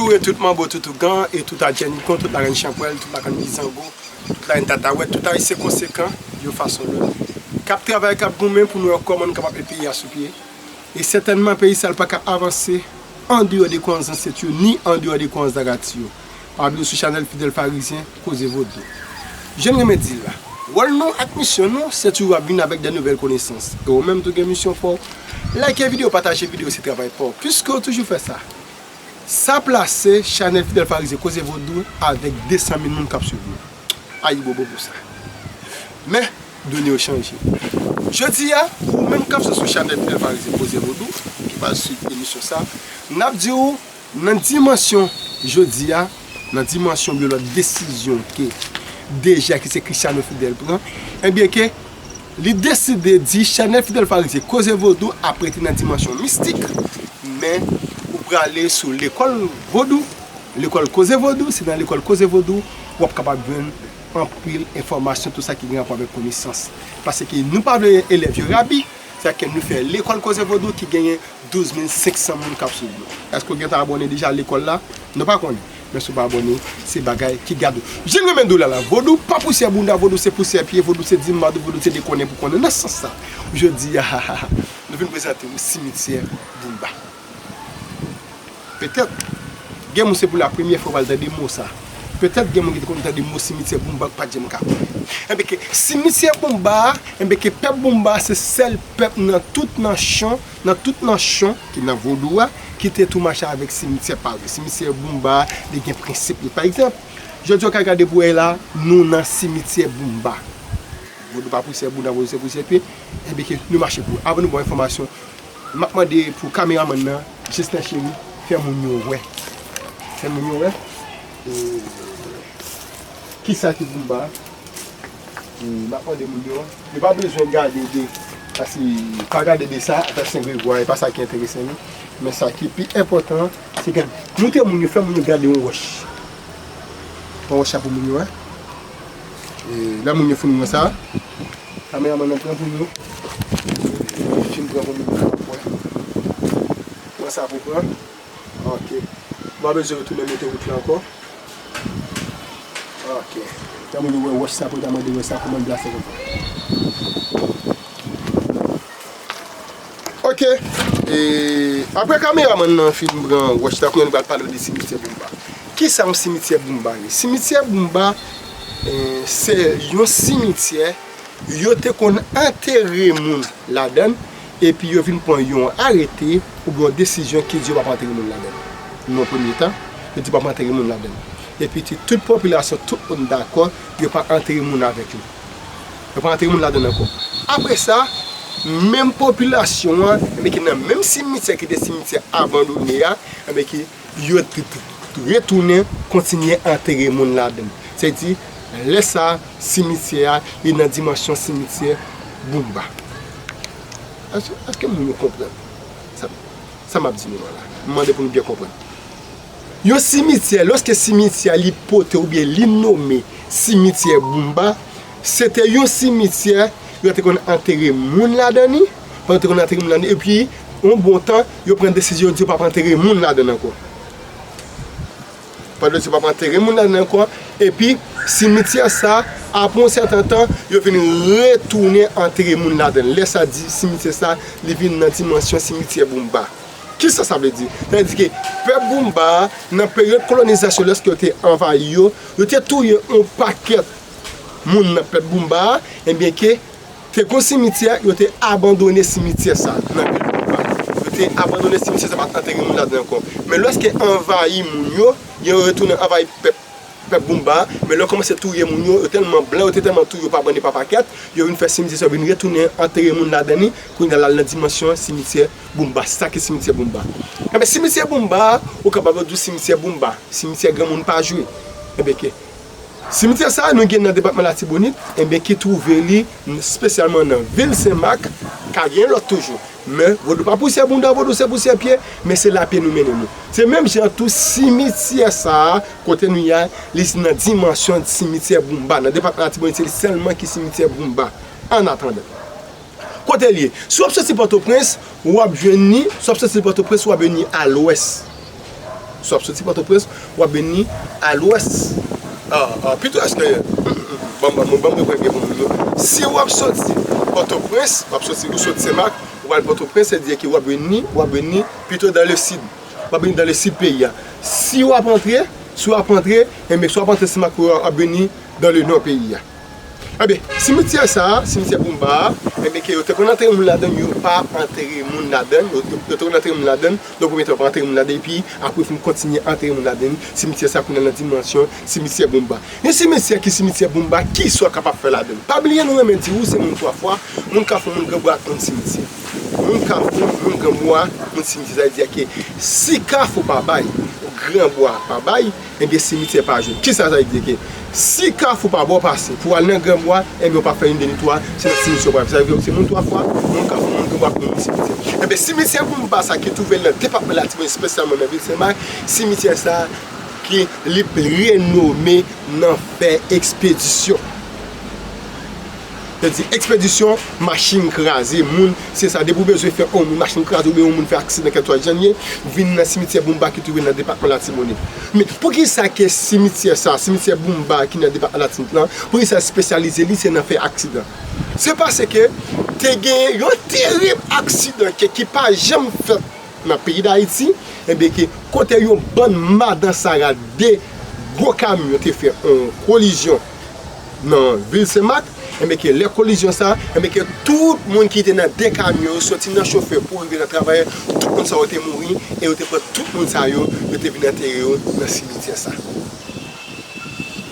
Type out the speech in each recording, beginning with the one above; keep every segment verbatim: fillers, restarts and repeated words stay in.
Pou tout manbo, tout ougan e tout adjènikon, tout larèn chanpwèl, tout larèn bizango, tout larèn tatawèt, tout ayisyen konsekan, yon fason ou lòt, k ap travay, k ap goumen pou nou wè kòman nou kapab met peyi a sou pye. E sètènman, peyi sa a pa ka avanse andeyò de kwayans zansèt yo, ni andeyò de kwayans darati yo. Pa bliye sou chanèl Fidèl Farizyen, Koze Vodou. Jan n renmen di l la, wòl nou ak misyon nou, se toujou ap vin avèk de nouvèl konesans. E ou menm tou gen misyon pa w. Like videyo, pataje videyo, se travay pa w. Piske w toujou fè sa, sa plase chanèl Fidèl Farizyen, Koze Vodou, avèk de san mil moun k ap swiv nou. Ayibobo pou sa. Men, done yo chanje. Jodi a, ou menm k ap swiv sou chanèl Fidèl Farizyen, Koze Vodou, ki pral swiv emisyon sa, n ap di w, nan dimansyon jodi a, nan dimansyon yon lòt desizyon ke D J a, ki se Cristiano Fidèl, pran, ebyen ke li deside di chanèl Fidèl Farizyen, Koze Vodou ap rete nan dimansyon mistik, men ou prale sou lekòl vodou, lekòl Koze Vodou, se nan lekòl Koze Vodou w ap kapab jwenn anpil enfòmasyon, tout sa ki gen rapò avèk konesans. Paske nou pa vle elèv yo rabi, sètadi nou fè lekòl Koze Vodou ki genyen douz mil senk san moun k ap swiv nou. Èske w gentan abòne deja lekòl la? Nou pa konnen. Men si w pa abòne, se bagay ki gade w. Jan m renmen di w la la, vodou pa pousyè bounda, vodou se pousyè pye, vodou se dimadou, vodou se dekonnen pou konnen. Nan sans sa, jodi a, nou vin prezante w simityè Boumba. Petèt, gen moun se pou la premyè fwa w pral tande mo sa. Petèt gen moun ki te konn tande mo simityè Boumba k pa t janm ka konnen. Enben ke simityè Boumba a, enben ke pèp Boumba a se sèl pèp nan tout nasyon, nan tout nasyon ki nan vodou a, ki te tou mache avèk simityè pa yo. Simityè Boumba a, li gen prensip li. Pa egzanp, jodi a w ka gade pou w wè la, nou nan simityè Boumba. Vodou pa pousyè bounda, vodou se pousyè pye. Enben ke nou mache pou. Avan nou ba w enfòmasyon, m ap mande pou kameramann nan, Justin Chéry, fè moun yo wè. Fè moun yo wè. E, kisa ki Boumba? E, m ap mande moun yo. Yo pa bezwen gade de, paske pa gade de sa, atè Sen Gregwa, e pa sa ki enterese nou. Men sa ki pi enpòtan, se ke montre moun yo, fè moun yo gade yon wòch. Yon wòch la pou moun yo wè. E, lè moun yo fin wè sa, kameramann nan pran pou nou. Fin pran pou nou, pran sa pou pran. Ok. Ou pa bezwen retounen mete wout la ankò. Ok. Lè moun yo wè wòch sa, pou ta mande wè sa, kòman l plase konsa. Ok. E, apre kameramann nan fin pran wòch la, kounye a nou pral pale w de simityè Boumba. Kisa yon simityè Boumba ye? Simityè Boumba, eh, se yon simityè yo te konn antere moun ladan l, epi yo vin pran yon arete oubyen yon desizyon ki di yo p ap antere moun ladan l. Nan premye tan, yo di yo p ap antere moun ladan l. Epi ti tout popilasyon, tout moun dakò, yo pa antere moun avèk li. Yo pa antere moun ladan l ankò. Apre sa, menm popilasyon an, enben ki nan menm simityè ki te simityè abandone a, enben ki yo t-, t-, retounen kontinye antere moun ladan l. Se di, lè sa, simityè a, li nan dimansyon simityè Boumba. Èske, èske moun yo konprann sa, sa m ap di nou la? M mande pou nou byen konprann. Yon simityè, lòske simityè a li pote oubyen li nome simityè Boumba, se te yon simityè yo te konn antere moun ladan li, pandan yo te konn antere moun ladan li, epi yon bon tan, yo pran desizyon yo di yo p ap antere moun ladan l ankò. Pandan yo di yo p ap antere moun ladan l ankò, epi simityè sa, apre yon sèten tan, yo vin retounen antere moun ladan l. Lè sa di simityè sa, li vin nan dimansyon simityè Boumba. Kisa sa vle di? Sa vle di ke pèp Boumba a, nan peryòd kolonizasyon, lòske yo te anvayi yo, yo te touye yon pakèt moun nan pèp Boumba a, enben ke te gon simityè, yo te abandone simityè sa nan vil Boumba. Yo te abandone simityè sa, pa t antere moun ladan ankò. Men lòske anvayi moun yo, yo retounen anvayi pèp, pèp Boumba, men lè yo kòmanse touye moun yo, yo tèlman blan, yo te tèlman touye yo pa bann e pa pakèt, yo vin fè simityè sa, yo vin retounen antere moun ladan li, kounye a l al nan dimansyon simityè Boumba. Sa ki simityè Boumba. Enben, simityè Boumba, ou kapab di w simityè Boumba, simityè granmoun pa jwe. Enben, ke simityè sa a, nou gen nan depatman Latibonit, enben, ki twouve li espesyalman nan vil Senmak, ka gen lòt toujou. Men, vodou pa pousyè bounda, vodou se pousyè pye, men se lapye nou mennen nou. Se menm jan tou simityè sa a, kote nou ye a, li nan dimansyon simityè Boumba. Nan depatman Latibonit, se li sèlman ki simityè Boumba. Annatandan. Kote l ye? Si w ap soti Pòtoprens, w ap jwenn li, si w ap soti Pòtoprens, w ap jwenn li a lwès. Si w ap soti Pòtoprens, w ap beni a lwès. Ah, ah, pito èske, ban m, ban m, ban m reprann byen pou moun yo. Si w ap soti Pòtoprens, w ap soti, ou soti Senmak, ou al Pòtoprens, se di ke w ap beni, w ap beni pito dans le sud. W ap beni dans le sud peyi a. Si w ap antre, si w ap antre, enben, si w ap antre Senmak, w ap beni dans le nord peyi a. Enben, simityè sa a, simityè Boumba a, enben, ke yo te konn antere moun ladan l, yo pa antere moun ladan l, yo, yo, yo te konn antere moun ladan l, nan premye tan, yo pa antere moun ladan l, epi apre, yo fin kontinye antere moun ladan l, simityè sa a kounye a nan dimansyon simityè Boumba. Yon simityè ki simityè Boumba, kisa w kapab fè ladan l? Pa bliye, nou renmen di w, se moun Twa Fwa, moun Kafou, moun Granbwa ak moun Simityè. Moun Kafou, moun Granbwa, moun Simityè, sa vle di ke si Kafou pa bay, Granbwa pa bay, ebyen simityè pa jwenn. Kisa sa vle di ke si Kafou pa ba w pase pou al nan Granbwa, ebyen w pa fè youn de ni twa, se nan simityè w pral fè. Sa vle di se moun Twa Fwa, moun Kafou, moun Granbwa, moun Simityè. Ebyen simityè Boumba sa ki twouve l nan depatman Latibonit, espesyalman nan vil Senmak, simityè sa ki li renome nan fè ekspedisyon. Yo di ekspedisyon, machin kraze moun, se sa. Depi w bezwen fè yon moun machin kraze oubyen yon moun fè aksidan kèlkeswa jan l ye, vin nan simityè Boumba ki twouve nan depatman Latibonit. Men poukisa ke simityè sa, simityè Boumba ki nan depatman Latibonit lan, poukisa l espesyalize li se nan fè aksidan? Se paske te gen yon terib aksidan ke, ki pa janm fèt nan peyi Dayiti, enben ke kote yon bann madan sara de gwo kamyon te fè yon kolizyon nan vil Senmak, enben ke lè kolizyon sa, enben ke tout moun ki te nan de kamyon yo, soti nan chofè pou rive nan travayè, tout moun sa yo te mouri e yo te pran tout moun sa yo, yo te vin antere yo nan simityè sa.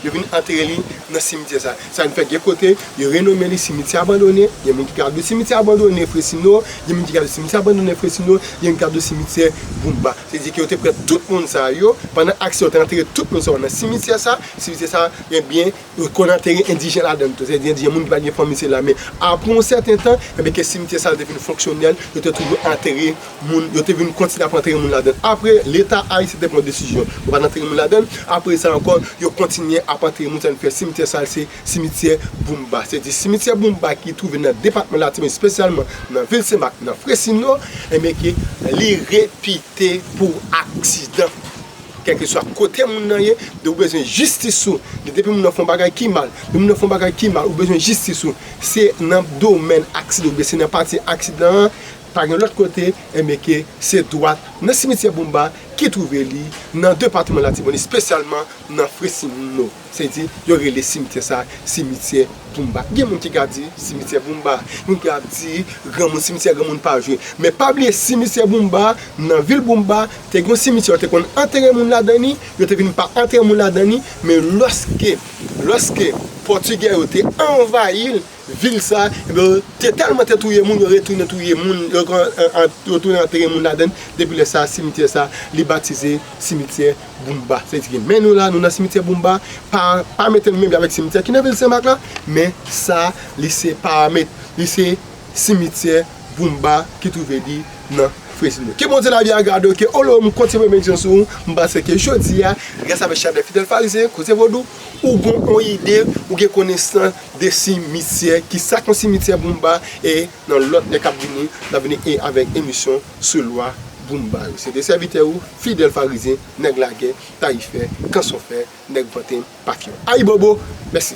Yo vin antere li nan simityè sa. Sa vin fè gen kote yo renome li simityè abandone, gen moun ki ka di w simityè abandone Fresno, gen moun ki ka di w simityè abandone Fresno, gen moun ki ka di w simityè Boumba. Se di ke yo te pran tout moun sa yo, pandan aksidan yo te antere tout moun sa yo nan simityè sa, simityè sa, ebyen, yo konn antere endijèn ladan l tou. Se di endijèn, moun ki pa gen fanmi se la. Men apre yon sèten tan, ebyen ke simityè sa te vin fonksyonèl, yo te toujou antere moun, yo te vin kontinye ap antere moun ladan l. Apre, Leta ayisyen te pran desizyon pou pa t antere moun ladan l. Apre sa ankò, yo kontinye ap antere moun, sa vin fè simityè sa se simityè Boumba. Se di simityè Boumba ki twouve nan depatman Latibonit, espesyalman nan vil Senmak, nan Fresno, enben ke li repite pou aksidan. Kèlkeswa kote moun nan ye, de ou bezwen jistis ou. De depi moun nan fè yon bagay ki mal, de moun nan fè yon bagay ki mal, ou bezwen jistis ou. Se nan domèn aksidan, oubyen se nan pati aksidan an, pa gen lòt kote, enben ke se dwat nan simityè Boumba ki twouve li nan depatman Latibonit, espesyalman nan Fresno. Se di, yo rele simityè sa simityè Boumba. Gen moun ki ka di simityè Boumba, moun ki ap di granmoun, simityè granmoun pa jwe. Men pa bliye simityè Boumba, nan vil Boumba, te gen yon simityè yo te konn antere moun ladan li, yo te vin pa antere moun ladan li, men lòske, lòske Pòtigè yo te anvayi l, vil sa, ebyen, yo te tèlman te touye moun, yo retounen touye moun, yo, yo tounen antere moun ladan l. Depi lè sa, simityè sa, li batize simityè Boumba. Se di ke men nou la, nou nan simityè Boumba, pa, pa mete l menm jan avèk simityè ki nan vil Senmak la, men sa, li se pa met, li se simityè Boumba ki twouve li nan Fresno. Ke Bondye lavi a gade w, ke Olo m kontinye pran benediksyon sou ou, m panse ke jodi a, gras avèk chanèl Fidèl Farizyen, Koze Vodou, ou gon yon ide, ou gen konesans de simityè, kisa k yon simityè Boumba, e nan lòt lè k ap vini, n ap vini e avèk emisyon sou lwa Boumba yo. Se te sèvitè ou, Fidèl Farizyen, nèg lagè, tayifè, kansonfè, nèg vanten, pakyon. Ayibobo, mèsi.